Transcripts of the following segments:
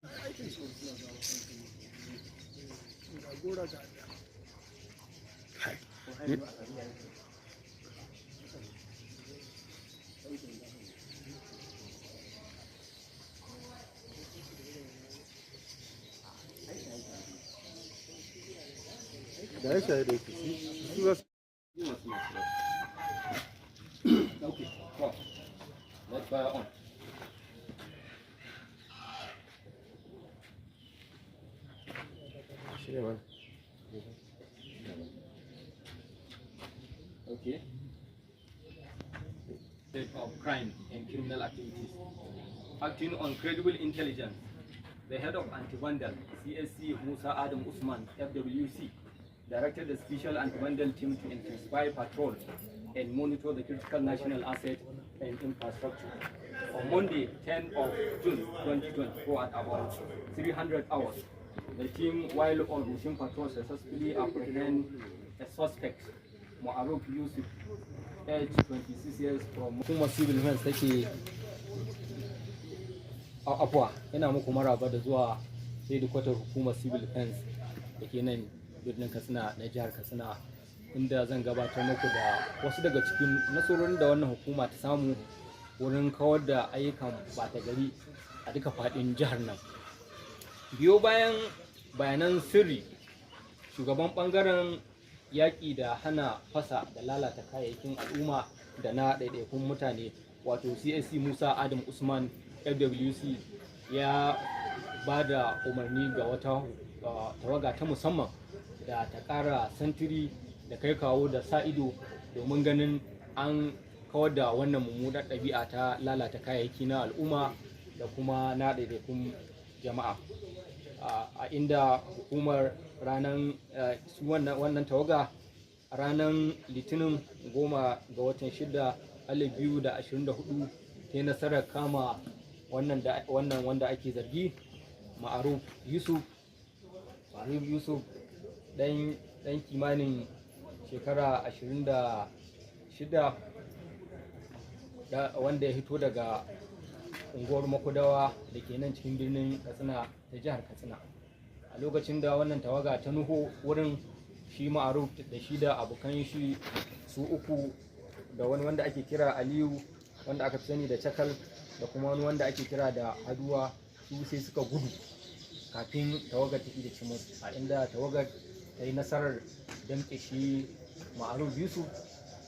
Aikin su ga gora ga adda. Kai. Shaye-shaye da yake su za su Okay, go. Let fire on. Shirya mana. Okay. Of crime and criminal activities. Acting on credible intelligence, the head of Anti-Vandal, CSC Musa Adam Usman, FWC, directed the special anti-vandal team to intensify patrol and monitor the critical national asset and infrastructure. On Monday, 10 of June 2024 at about 300 hours, the team, while on routine patrol, successfully apprehended a suspect, Ma'aruf Yusuf, age 26 years, from Hukumar Civil Defense take afuwa. Yana muku maraba da zuwa hedikwatar hukumar Civil Defense da ke nan birnin Katsina na jihar Katsina, inda zan gabatar muku da wasu daga cikin nasarorin da wannan hukuma ta samu wurin kawar da ayyukan bata gari a duka faɗin jihar nan. Biyo bayan bayanan sirri, shugaban bangaren yaƙi da hana fasa da lalata kayayyakin al'umma da na ɗaiɗaikun mutane, wato CSC Musa Adam Usman, FWC, ya ba da umarni ga wata tawaga ta musamman da ta ƙara sintiri da kai kawo da sa ido domin ganin an kawar da wannan mummunar ɗabi'a ta lalata kayayyaki na al'umma da kuma na ɗaiɗaikun jama'a, a inda hukumar ranar su wannan tawaga ranar Litinin 10 ga watan 6 2024 ta yi nasarar kama wannan wanda ake zargi, Ma'aruf Yusuf. Ma'aruf Yusuf dan kimanin shekara 26, wanda ya hito daga unguwar Makudawa da ke nan cikin birnin Katsina ta jihar Katsina. A lokacin da wannan tawaga ta nuho wurin, shi Ma'aruf da shi da abokan shi su uku, da wani wanda ake kira Aliyu, wanda aka fi sani da Cakal, da kuma wani wanda ake kira da Haduwa, su sai suka gudu kafin tawagar ta da ci musu, a inda tawagar ta yi nasarar damƙe shi Ma'aruf Yusuf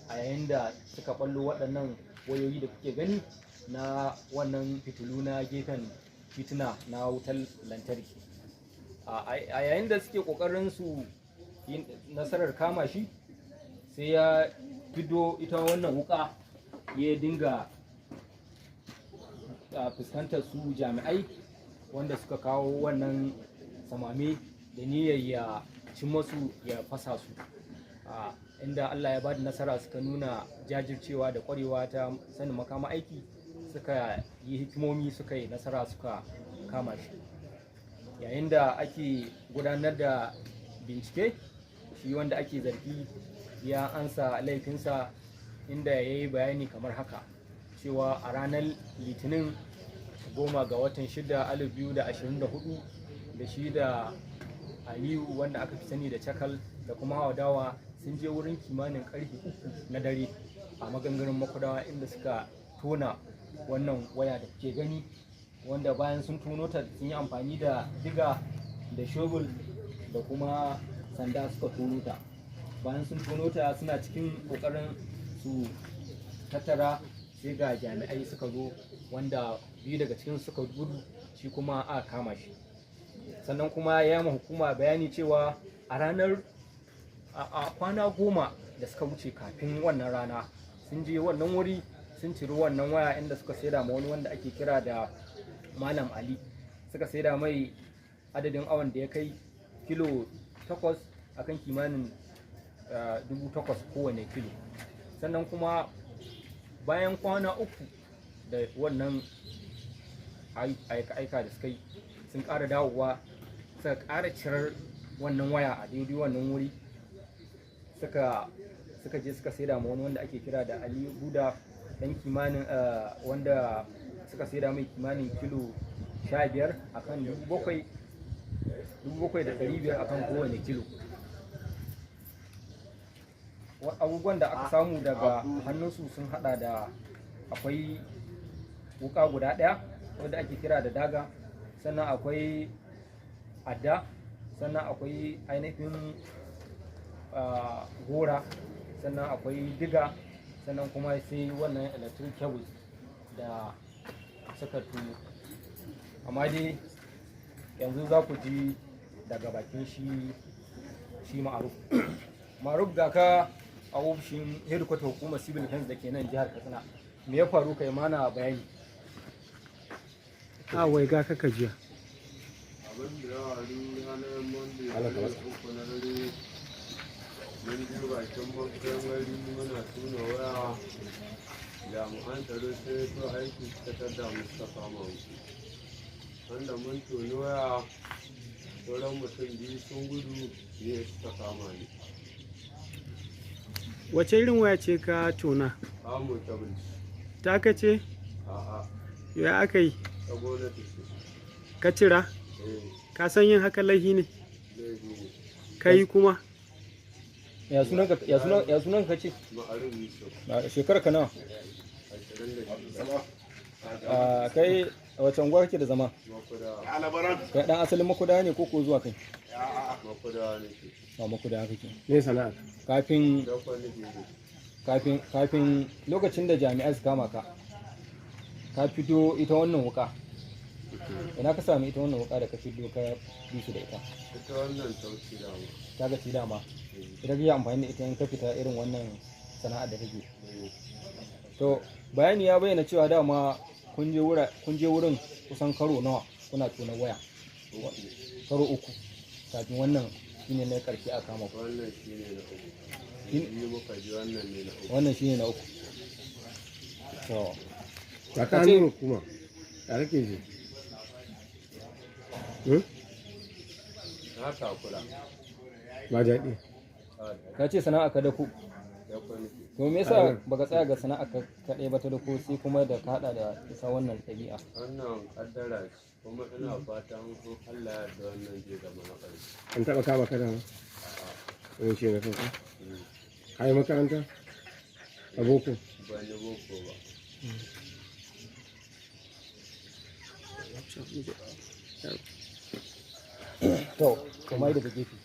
a yayin da suka ballo waɗannan wayoyi da kuke gani na wannan fitilu na gefen tituna na wutar lantarki. A yayin da suke ƙoƙarin su yi nasarar kama shi, sai ya fido ita wannan wuka ya dinga fuskantar su jami'ai wanda suka kawo wannan samame da niyyar ya ci masu ya fasa su, inda Allah ya bada nasara, suka nuna jajircewa da kwarewa ta sanin makama aiki, suka yi hikimomi, suka yi nasara suka kama shi. Yayin da ake gudanar da bincike, shi wanda ake zargi ya ansa laifinsa, inda ya yi bayani kamar haka, cewa a ranar Litinin 10 ga watan 6 2024, da shi da Aliyu, wanda aka fi sani da Cakal, da kuma Hawadawa, sun je wurin kimanin karfe 3 na dare a magangarin Makudawa, inda suka tona wannan waya da kuke gani, wanda bayan sun tono ta sun yi amfani da diga da shovel da kuma sanda suka tono ta. Bayan sun tono ta, suna cikin kokarin su tattara, sai ga jami'ai suka zo, wanda biyu daga cikin suka gudu, shi kuma aka kama shi. Sannan kuma ya ma hukuma bayani cewa a ranar a kwana 10 da suka wuce kafin wannan rana, sun je wannan wuri sun ciri wannan waya, inda suka saida ma wani wanda ake kira da Malam Ali. Suka saida mai adadin awon da ya kai kilo 8 akan kimanin 8,000 kowane kilo. Sannan kuma bayan kwana 3 da wannan aika-aika da suka yi, sun ƙara dawowa suka ƙara cirar wannan waya a daidai wannan wuri, suka je suka saida ma wani wanda ake kira da Ali Buda, dan kimanin wanda suka saida mai kimanin kilo 15 akan 7,000, 7,500 akan kowane kilo. Abubuwan da aka samu daga hannunsu sun hada da akwai wuka guda ɗaya wadda ake kira da daga, sannan akwai adda, sannan akwai ainihin gora, sannan akwai diga, sannan kuma sai wannan electric cables da suka tuno. Amma dai yanzu za ku ji daga bakin shi Ma'aruf. Ma'aruf, ga ka a ofishin hedikwatar hukumar civil defense da ke nan jihar Katsina. Me ya faru? Kai mana bayani. A wai ga kaka jiya. Abin da ya faru ranar Monday 3 na dare, mun je bakin makamari muna tuna waya. Jami'an tsaro sai to aiki suka tada mu, suka kama mu. Wanda mun toni waya, sauran mutum biyu sun gudu, ne suka kama ni. Wace irin waya ce ka tona? Kamo cable. Ta ka ce? A'a. Ya aka yi? Ta gwamnati ce. Ka cira? Eh. Ka san yin haka laihi ne? Laifi ne. Ka yi kuma? Ya sunan ka ce? Ma'aruf Yusuf. Shekarar ka nawa? 26. Kai a wace unguwa kake da zama? Makuda. Kai dan asalin Makuda ne ko zuwa kai? Makuda nake. Ba Makuda kake? Me sana'a? Kafin Dakon nake yi. Kafin lokacin da jami'ai su kama ka, ka fito ita wannan wuka, ina ka sami ita wannan wuka da ka fito ka bi su da ita? Ita wannan tauci dama. Ta ga ci dama ita kake amfani da ita in ka fita irin wannan sana'ar da kake? Eh. To, bayani ya bayyana cewa dama kun je wurin kusan karo nawa kuna tona waya? Uku. Karo uku. Kafin wannan shine na karshe a kama ku? Wannan shine na uku. Biyu muka ji, wannan ne na uku. Wannan shine na uku. To. Ga ka hannun hukuma. Ya kake ji? Hmm? Na takura. Ba daɗi. Ka ce sana'a ka dako? Dakon nake. To, me yasa baka tsaya ga sana'a ka kaɗai ba ta dako, sai kuma da ka hada da isa wannan ɗabi'a? Wannan kaddara ce, kuma ina fatan in Allah ya yarda wannan zai zama na ƙarshe. An taɓa kama ka dama? Wani ce na kanka? Ka yi makaranta? A boko? Ban yi boko ba. To, kuma daga gefe.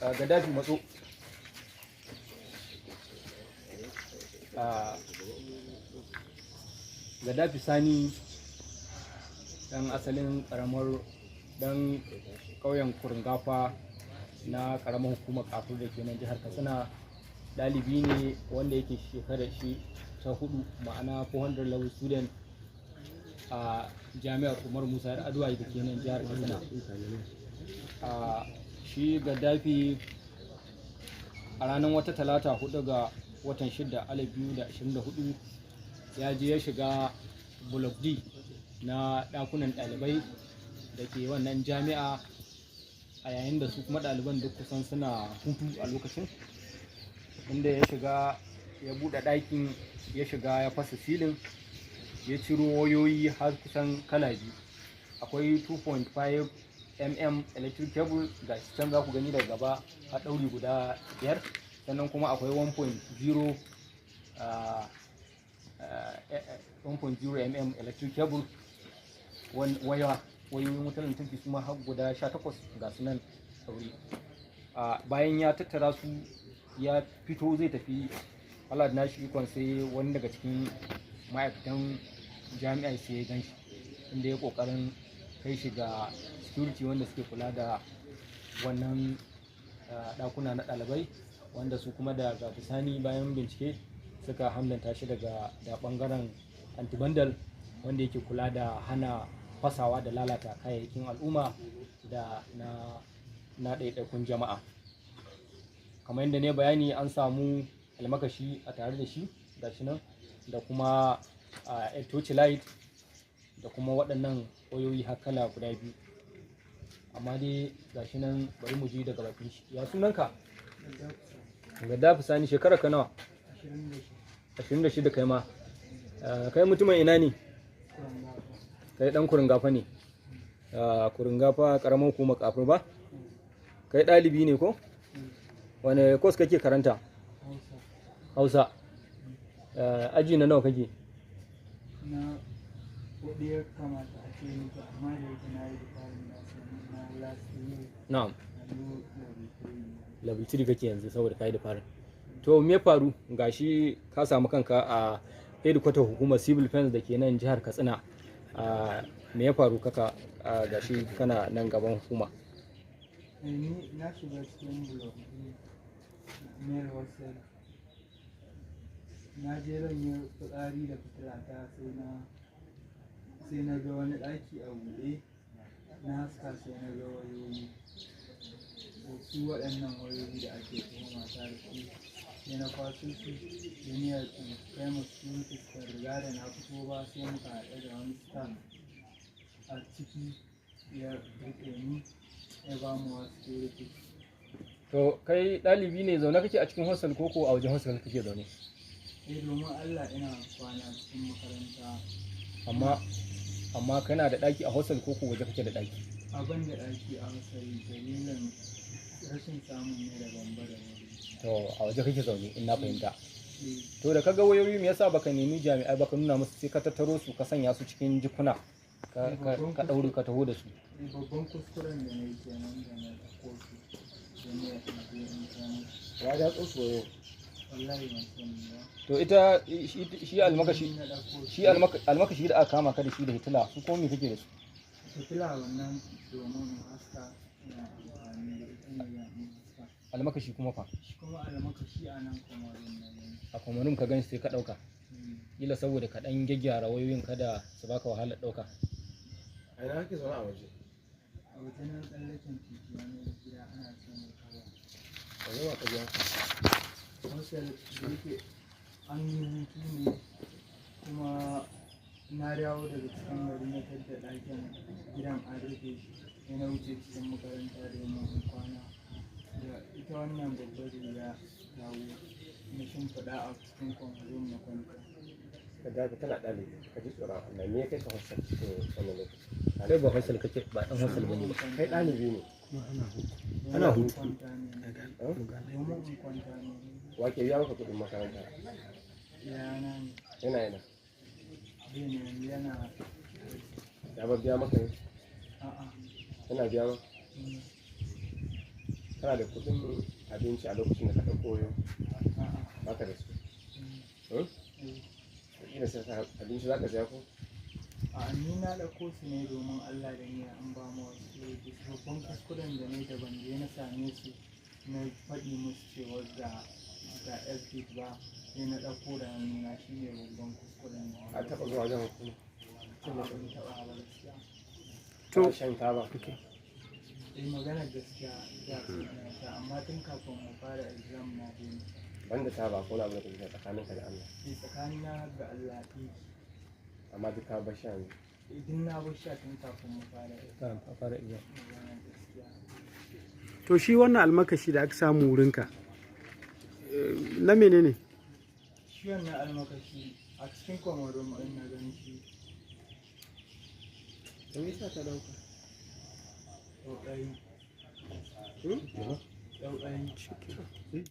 A Gaddafi, matso. A Gaddafi Sani, dan asalin karamar dan ƙauyen Kuringafa na karamar hukumar Kafur da ke nan jihar Katsina, ɗalibi ne wanda yake shekarar shi ta hudu, ma'ana 400 level student a Jami'ar Umar Musa Yar'adua da ke nan jihar Katsina. A shi Gaddafi, a ranar wata Talata 4 ga watan 6 2024, ya je ya shiga Block D na ɗakunan ɗalibai da ke wannan jami'a, a yayin da su kuma ɗaliban duk kusan suna hutu a lokacin, inda ya shiga ya buɗe ɗakin, ya shiga ya fasa silin, ya ciro wayoyi har kusan kala biyu. Akwai 2.5 mm electric cable, ga shi can za ku gani daga gaba, a ɗauri guda biyar. Sannan kuma akwai 1.0 mm electric cable, waya, wayoyin wutar lantarki su ma har guda 18, ga su nan ɗauri. Bayan ya tattara su ya fito zai tafi, Allah da nashi ikon sai wani daga cikin ma'aikatan jami'a sai ya gan shi, inda ya kokarin kai shi ga security wanda suke kula da wannan ɗakuna na ɗalibai, wanda su kuma daga bisani bayan bincike suka hamdanta shi daga da ɓangaren antibandal wanda yake kula da hana fasawa da lalata kayayyakin al'umma da na ɗaiɗaikun jama'a. Kamar yadda ne bayani, an samu almakashi a tare da shi, gashi nan, da kuma a torchlight, da kuma waɗannan wayoyi har kala guda biyu. Amma dai gashi nan, bari mu ji daga bakin shi. Ya sunanka? Gaddafi Sani. Shekara ka nawa? 26. Kai ma, kai mutumin ina ne? Kai dan Kuringafa ne? Kuringafa karamar hukumar Kafur ba? Kai ɗalibi ne ko? Wane course kake karanta? Hausa. Aji na nawa kake? Na hudu ya kamata a ce nake, amma da yake na yi farin na sami na last year. Na'am. Yanzu level 3 ne. Level 3 kake yanzu saboda kai da farin. To me ya faru? Gashi ka samu kanka a headquarter hukumar civil defense da ke nan jihar Katsina. Me ya faru kaka gashi kana nan gaban hukuma? Ni na shiga cikin block B male hostel. Na je zan yi fitsari da fitilata, sai na ga wani ɗaki a buɗe. Na haska, sai na ga wayoyi. To su waɗannan wayoyi da ake tuhuma ta da su, sai na kwaso su da niyyar in kai ma securities. Ban riga da na fito ba sai muka haɗu da wani staff a ciki, ya riƙe ni ya ba mu wa securities. To kai ɗalibi ne, zaune kake a cikin hostel ko ko a wajen hostel kake zaune? Eh, domin Allah ina kwana cikin makaranta. Amma kana da ɗaki a hostel ko ko waje kake da ɗaki? A ban da ɗaki a hostel, dalilin rashin samun ne da ban da wuri. To a waje kake zaune in na fahimta. Eh. To da kaga wayoyi, me yasa baka nemi jami'ai baka nuna musu, sai ka tattaro su ka sanya su cikin jikuna ka ɗaure ka taho da su? Eh, babban kuskuren da na yi kenan da na ɗauko su da niyyar in je in kai musu. Ya da tsoso yau. Wallahi ban sani ba. To ita shi almakashi Ni na ɗauko su. shi almakashi da aka kama ka da shi da hitila su, ko me kake da su? Fitila wannan domin in haska, ina amfani da ita ne don in haska. Almakashi kuma fa? Shi kuma almakashi a nan kuma na gani. A kwamarin ka gan sai ka ɗauka? Mm. Kila saboda ka ɗan gyaggyara wayoyin kada su baka wahalar ɗauka. A ina kake zaune a waje? A wajen nan tsallaken titi, wani gida ana ce mai kaba. Waje ba ka biya? Hostel da yake an yi hutu ne, kuma na dawo daga cikin gari na tadda ɗakin gidan an rufe shi, sai na wuce cikin makaranta domin in kwana. Da ita wannan babbar riga tawo na shimfiɗa a cikin kwamfurin na kwanta. Ka dace kana ɗalibi, ka ji tsoron Allah. Me ya kai ka hostel cikin wannan lokaci? Kai ba hostel kake ba, ɗan hostel bane ba. Kai ɗalibi ne. Ana hutu. Kwanta ne, domin in kwanta ne. Wa ke biya maka kuɗin makaranta? Yana ne. Yana yana. Zai ne yanzu yana. Ya bar biya maka ne? A'a. Yana biya maka? Mm. Kana da kuɗin abinci a lokacin da ka ɗauko yau? A'a. Baka da su? Mm. Hmm? Eh. Kila sai ka abinci za ka saya ko? A ni na ɗauko su ne domin Allah da niyya an ba mu wasu laifi. Babban kuskuren da ne da ban je na same su na faɗi musu cewa ga exit ba, sai na ɗauko da hannuna, shi ne babban kuskuren da Ka taɓa zuwa wajen hukuma? A'a, ban taɓa ba gaskiya. To Ka shan taba? Eh, magana gaskiya da na sha, amma tun kafin mu fara exam na daina sha. Banda taba ko wani abu da kake sha tsakaninka da Allah? Eh, tsakanina har ga Allah ɗiki. Amma duk ka bar sha yanzu? Idan na bar sha tun kafin mu fara exam. Ka fara exam. Magana gaskiya. To shi wannan almakashi da aka samu wurinka na menene? Shi wannan almakashi a cikin kwamaron mu na ganin shi. Me yasa ka ɗauka? Ɗauɗayi. Hmm? Ɗauɗayi.